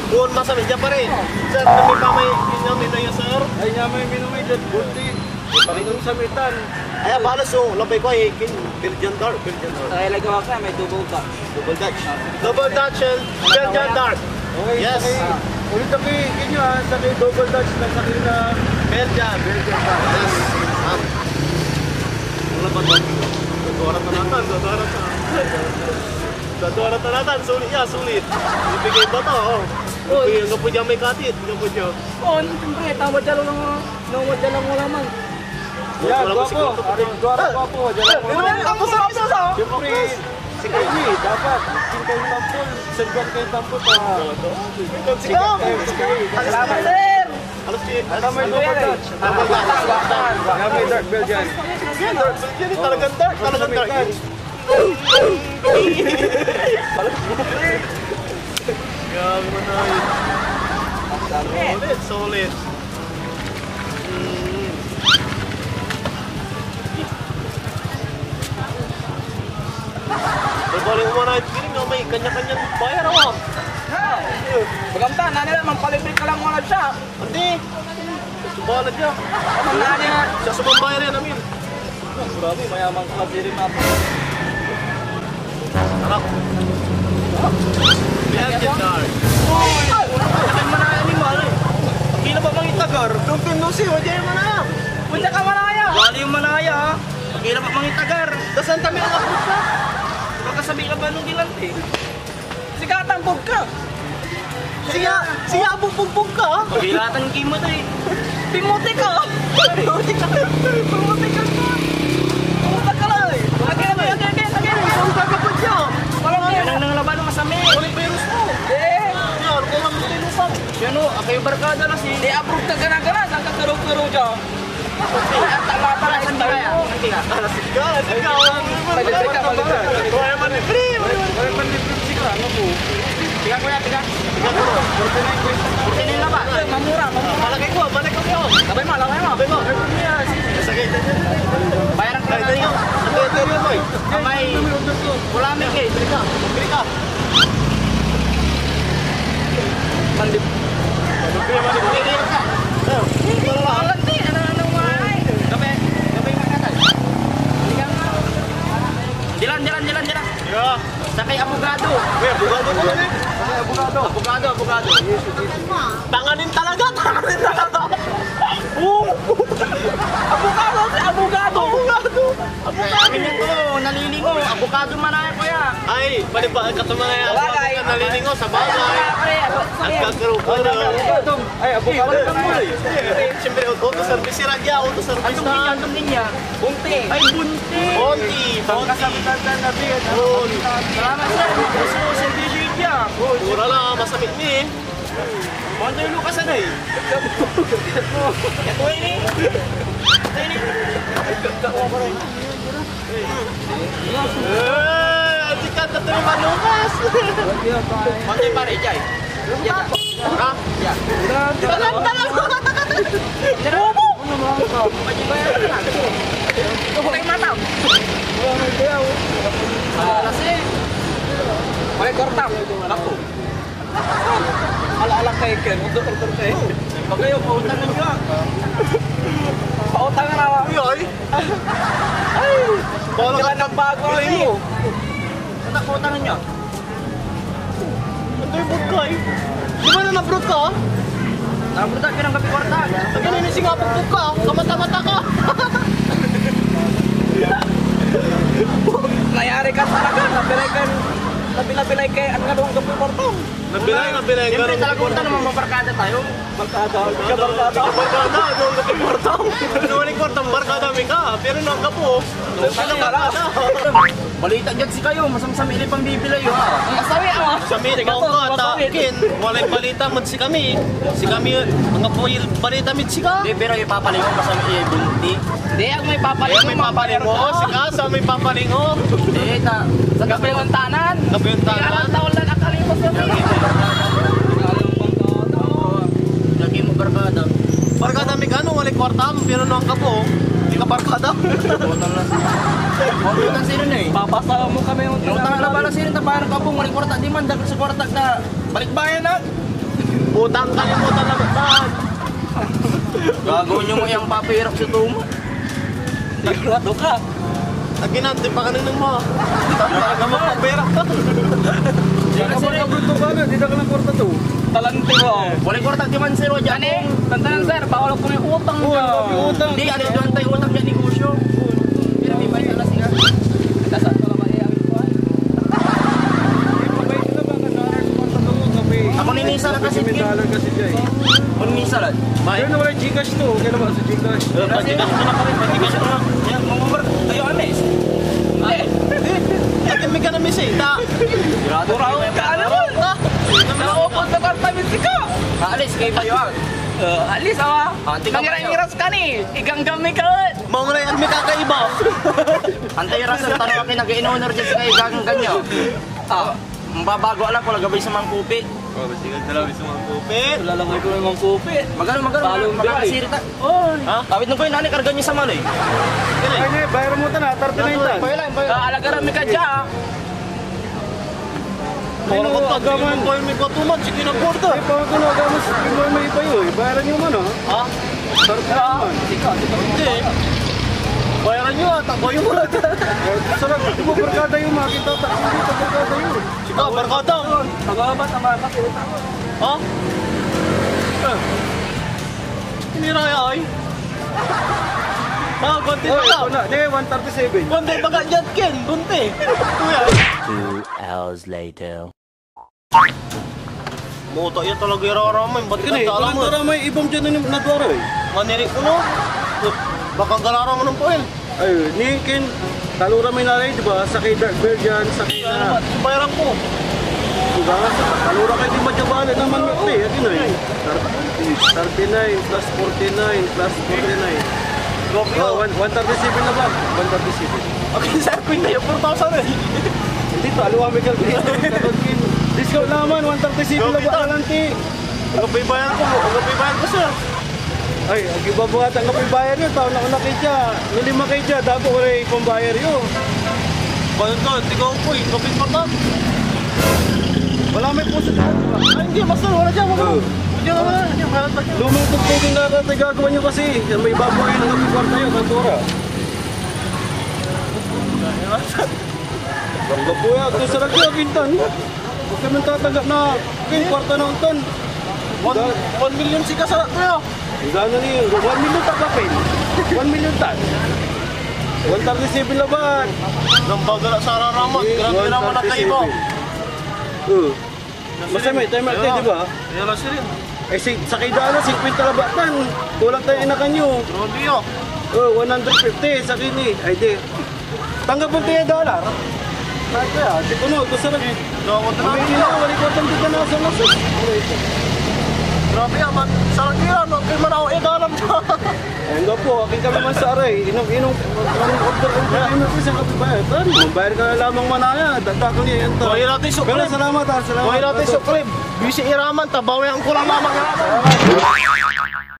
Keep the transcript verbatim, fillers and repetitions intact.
Buon masamit dia, pare. Sir, may pamay inyam ino ya, sir? Ay, niya may minumay dyan, bunti. Pangin sa mitan. Ay, balas, oh, labay ko, eh, kin-, Belgian dark, Belgian dark. Ay, lagaw ka, may double ka. Double Dutch. Double Dutch and Belgian dark. Okay, yes. Sakay, ulit sakay, inyo, ah, sakay double Dutch na sakay na Belgian. Belgian dark. Yes. Um, wala pa to. Dodora pa natin, dodora pa. Dodora pa natin, sulit, ya, sulit. Ibigay ba to, oh? Uy. Ibigay, nga po dyan may katit, nga po dyan. Oh, siyempre, tama dyan lang, no, dyan lang wala man. Yan, wala gwapo. Aring dodora, gwapo. Dyan lang wala. Tapos, tapos, tapos. Siyempre, si Kylie, dapat, king kayo tampol, sanggan kayo tampol pa. Sige, sige. Salamat, sir. Alas si... Ano may double Dutch? Double Dutch. Yan, may dark Belgian. Yan, dark Belgian, eh. Talagang dark, talagang dark. Grabe mo na yun. Solid, solid. Mm. May balik mo na yung feeling, no? May kanya-kanyang bayar, oh. Bagamtan, ano naman, palibig ka lang wala siya. Hindi. Bahala dia. Ano na niya? Siya sumambay rin, amin. Grabe, mayaman ka, diri na. Sarap. Virgin dark. Ay, ano man ang animal, eh. Pagkila pa mang itagar. Don't you know, si Roger Manaya? Punta ka, Manaya. Wali yung Manaya, ha? Pagkila pa mang itagar. Kasan kami ang apot ka? Baka sabi ka ba nung gilante? Siga, tambog ka. Siga, siga, bubugbog ka, ah. Pagilatan kimo to, eh. Pimuti ka. Pimuti ka. Pimuti ka. Kumusta ka lang, eh? Again, again, again, again. Ang gagapon siya. Walang yan ang nanglaban ng masami. Walang virus mo. Eh. Yan, kung ang virus mo. Yan, oh, akayo barkada na si... Di, abroad ka gana-gana, saan ka karo-karo dyan? Ay, ang tama pala, hindi kaya. Hindi ka. Alas ikaw, alas ikaw. Pwede ka, pwede ka. Wala man ni free, wala man. Wala man ni free, sige, ano po? Tiga ko yan, tiga. Tiga ko. Forty-nine ko yan. Forty-nine na ba? Mamura, mamura. Malagay ko, balik ko kayo. Labay mo, labay mo. Labay mo. Sige, sige. Bayaran ko na tayo. Ito, ito, ito, boy. Amay, wala may case. Balik ka. Balik ka. Mandip. Kape, kape, makakal. Dilan, dilan, dilan, dilan. Yeah. Sakay abogado. Uy, abogado ko, eh. Sakay abogado. Abogado, abogado. Tanganin talaga, tanganin talaga. Oo. Abogado si abogado. Abogado. Abogado. Ay, nalilingo. Abogado man ay, kuya. Ay, pwede ba? Katama na yan. Sabagay. Nalilingo, sabagay. Pre, ako, Ang kagaro-garo. Ay, abogado. Siyempre, auto service si Radya, auto service na. Anong linya? Anong linya? Bunti. Ay, bunti. Bonti, bonti. Salamat, sir. Mapuso, sir, bibigyan. Mura lang, masamit ni. Bonti yung Lucas, ano eh? Ito, ini. Ito, ini. Eh, ati ka, tatoy manukas. Bonti, pare, jay. Ha? Tagal, tagal. Bobo! Patay mata. Alas eh. Wala korta. Alam ko. Ala-ala kay Ken. Doktor kay. Pagayo, pautangan ka. Pautangan ako. Uy, ay. Ay. Wala ka ng bago, eh. Ano, pautangan niya? Ito yung vodka eh. Di ba na nabrot ka? Nabrot ka ng kape kwarta. Ang ganun yung singapag vodka, kamata-mata ka. Nayari ka talaga, nabilay ka, nabilay-bilay ka, ang ganun kape kwarta. Nabilay, nabilay ka. Siyempre, talagang tanong, mga barkada tayo. Barkada, barkada. Barkada, ano ang kape kwarta? Ano ang kwarta? Barkada, may ka. Pero nang kapo. Balita diad sikayo, masamsam ilay pambibilay yo, ha? Masawi, ah. Sa media ko, ata, ken, walay balita mod sikami. Sikami, mga boy, balita mid sika. Di, pero ipapalingo, masamsam ilay bunti. Di, ang may papalingo, Kaya may mga papalingo, barkada. Sika, sa may papalingo. Di, ta, sa Kapiyontanan. Kapiyontanan. Ilang taon lang nakalimos kami. Lagi mo barkada. Barkada, may kano, walay kwartam, pero nang kapo. Kabarkada. Boto na sila eh. Papasama mo kami yung Yung tanga na bala sila, tapayan ka po, maling kwarta, di man, dagdag sa kwarta ka. Balik bayan na. Utang ka yung utang na utang. Gagawin nyo mo yung papirap sa tumo. Sigurado ka. Akin na, di pa kanina mo. Talaga mo papirap. Di ka sila kabuntukan na, di ka lang kwarta to. Talante mo. Wala yung kwarta, di man sir, wala Ani? Tantanan sir, bawal ko may utang Oo, ka. Ang utang. Hindi, ano doon tayo utang dyan negosyo. Pero may bayad na sila. Ito sa ito naman eh, ang kuwan. Ako ni Nisa na kasi. Ako ni Nisa lang. Pero wala Gcash to, okay naman sa Gcash. Pero pag Gcash mo na pa rin, pag Gcash mo na. Yan, mamumar. Tayo, Amis. Ay. Akin may ka na miss eh. Ta. Kurang ka, ano? Naupot na karta, miss ko. Alis, kay Bayo, ah. Uh, alis, awa. Ah, tingnan mo. Mangiras-iras ka ni. Iganggang mi ka. Maunay ang may kakaiba. Antay rason, tanong akin, nag-i-honor dyan si kay Gang Ganyo. Ah, mababago alam ko, lagabay sa mangkupi. Oh, sige, dalawa sa mangkupi. Wala lang ito ng mangkupi. Magano, magano, Palong makakasirita. Oh. Ha? Awit nung ko yun, ano, karga niyo sa manoy? Ay, ne, bayar mo ta na, thirty-nine ta. Bayaran, bayaran. Ah, alagaran mi ka dyan, ah. Ano, agaman. Boy, may katuman, sige na, porta. Eh, pangako na, agaman, sige mo, may iba yun. Bayaran nyo man, ah. Ha? Sarap na naman. Hindi. Bayaran nyo, ah. Taboy mo lang. Eh, sarap. Di mo barkada yun, makita. Taksi dito, barkada yun. Sige, barkada. Tama ba? Tama ba? Ha? Eh. Hindi na kaya, ay. Ah, konti Oy, pa. Ito na. Di, one thirty-seven. Konti pa ka dyan, Ken. Konti. Kuya. Two hours later. Mota ya talaga yung raraman. Ba't Ken, eh, ka alam mo? Ito may ibang dyan na nadwara, eh. Maniri ko, no? Baka galara mo ng puwel. Ay, ni Ken, talura may nalay, di ba? Sakay Dark Bear dyan, sakay na. Bayaran ko. Diba? Talura kayo di madya bale naman, eh, ano, eh. Thirty-nine plus forty-nine plus forty-nine. Grabe, Oh, ah. one, one thirty-seven na ba? One thirty-seven. Okay, sir, Queen na yung four thousand, eh. Hindi to, aliwa may calculator. Discount naman, one thirty-seven na Grabe, ba? tol. Alanti. Ang kapibayan ko, ang kapibayan ko, sir. Ay, ang iba mo ata ang kapibayan yun. Taon ako nakita. Nalima kayo dyan. Dapat wala yung pambayar yun. Bayan ka, ikaw po, eh. Kapit mata. Wala may puso dyan, di ba? Ay, hindi, basta wala dyan. Wala. Oo. Hindi, wala, wala. Hindi, wala, wala. Lumang tugtugin na ata gagawa nyo kasi. Yan, may baboy na ng kwarta yun, ang tura. Bangga po yan. Ito sa lagyan, Quintan. Huwag kami tatanggap na yung kwarta ng Quintan. One, Da- one million si kasarap ko yun. Ang gano'n na yun? One million ta ba, Pen? One million ta. One thirty-seven labat. Nang bagal at sararamat. Eh, Grabe naman ang kaiba. one thirty-seven. Oo. Basta may time out, di ba? Yan lang, sir, yun. Eh, si, sa kay Dana, fifty labat tan. Kulang tayo inakan nyo. Grabe, ah. Oh, one hundred fifty sa kini. Ay, di. Tanggap mo tayo dollar. Ay, kaya, di ko no, gusto na. Dapat na May lang. Kailangan, wala ko itong dito na sa nasa. Grabe, ah, man. Sarap yun, ah, no? Kay Manao, eh, dalam. Ay, nga po, akin kami man sa aray. Inom, inom, inom, order, order, inom ko sa kape ba? Ano? Bayar ka na lamang manaya. Dagdag ko niya yan to. Buhay natin, Supreme. Pero salamat, ah, salamat. Buhay natin, Supreme. Bisi iraman, tabawi ang kulang lamang iraman.